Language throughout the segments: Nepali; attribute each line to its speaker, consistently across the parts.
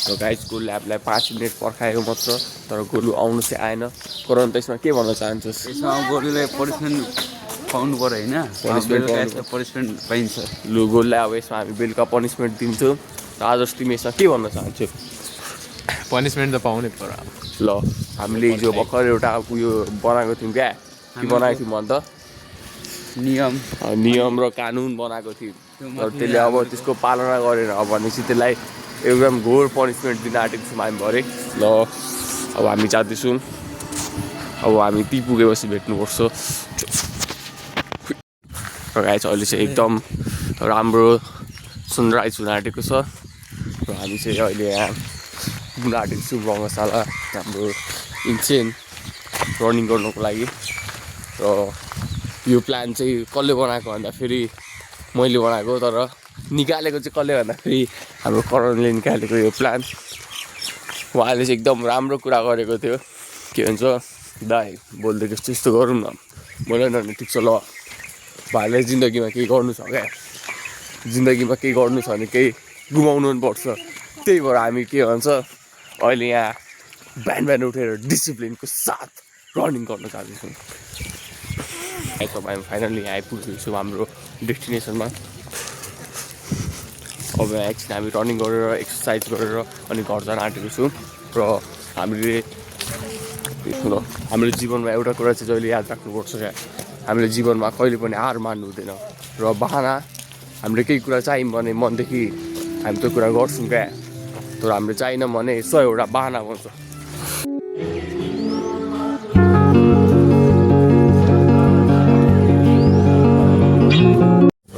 Speaker 1: र गाइजको ल्याबलाई 5 मिनट पर्खायो मात्र तर गोलु आउनु चाहिँ आएन। करण त्यसमा के भन्न चाहन्छस्?
Speaker 2: यसमा गोलुले पनिसमेन्ट पाउनु पर्यो होइन, पनिसमेन्ट पाइन्छ।
Speaker 1: लु गोलुलाई अब यसमा हामी बेलुका पनिसमेन्ट दिन्छौँ। र आज तिमी यसमा के भन्न चाहन्छौ?
Speaker 3: पनिसमेन्ट त पाउनै पर्यो।
Speaker 1: ल हामीले हिजो भर्खर एउटा उयो बनाएको थियौँ क्या, के बनाएको थियौँ अन्त नियम र कानुन बनाएको थियौँ। तर त्यसले अब त्यसको पालना गरेन भनेपछि त्यसलाई एकदम घोर पनिसमेन्ट दिन आँटेको छौँ हामी भरे। ल अब हामी जाँदैछौँ। अब हामी ती पुगेपछि भेट्नुपर्छ। र गाइस अहिले चाहिँ एकदम राम्रो सनराइज हुन आँटेको छ र हामी चाहिँ अहिले यहाँ पुग्न आँटेको छौँ रङ्गशाला, हाम्रो इन्सेन रनिङ गर्नुको लागि। र यो प्लान चाहिँ कसले बनाएको भन्दाखेरि मैले बनाएको, तर निकालेको चाहिँ कसले भन्दाखेरि हाम्रो करणले निकालेको यो प्लान। उहाँले चाहिँ एकदम राम्रो कुरा गरेको थियो, के भन्छ दाइ बोल्दै यस्तो गरौँ न, बोले न ठिक छ ल, भाइले जिन्दगीमा केही गर्नु छ क्या, जिन्दगीमा केही गर्नु छ भने केही गुमाउनु पनि पर्छ। त्यही भएर हामी के भन्छ अहिले यहाँ बिहान उठेर डिसिप्लिनको साथ रनिङ गर्न जाँदैछौँ। तपाईँ फाइनली यहाँ आइपुगेको छौँ हाम्रो डेस्टिनेसनमा। अब एकछिन हामी रनिङ गरेर एक्सर्साइज गरेर अनि घर जान आँटेको छौँ। र हामीले जीवनमा एउटा कुरा चाहिँ जहिले याद राख्नुपर्छ क्या, हामीले जीवनमा कहिले पनि हार मान्नु हुँदैन। र बहाना हामीले केही कुरा चाहियो भने मनदेखि हामी त्यो कुरा गर्छौँ क्या, तर हामीले चाहिएन भने 100 वटा बहाना भन्छ।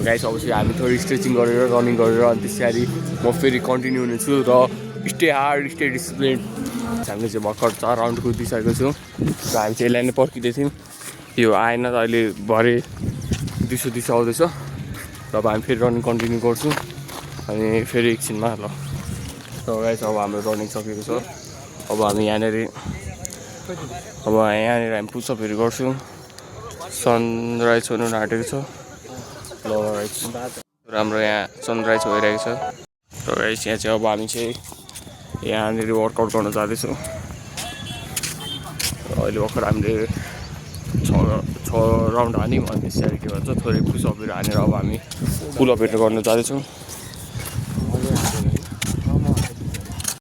Speaker 1: गाइस अब चाहिँ हामी थोरै स्ट्रेचिङ गरेर रनिङ गरेर अनि त्यसरी म फेरि कन्टिन्यू हुनेछु। र स्टे हार्ड स्टे डिसिप्लिन। हामीले चाहिँ भर्खर 4 राउन्ड कुदिसकेको छौँ र हामी चाहिँ यसलाई नै पर्खिँदै थियौँ। यो आएन त अहिले भरे दिउँसो आउँदैछ। र अब हामी फेरि रनिङ कन्टिन्यू गर्छौँ अनि फेरि एकछिनमा ल। र गाइस अब हाम्रो रनिङ सकेको छ। अब हामी यहाँनिर हामी पुसअपहरू गर्छौँ। सनराइज हुनु आँटेको छ। ल राम्रो यहाँ सनराइज भइरहेको छ। र गाइस यहाँ चाहिँ अब हामी चाहिँ यहाँनिर वर्कआउट गर्न जाँदैछौँ। अहिले भर्खर हामीले 6 राउन्ड हान्यौँ अनि त्यसरी के भन्छ थोरै पुसअपहरू हानेर अब हामी पुलअपहरू गर्न जाँदैछौँ।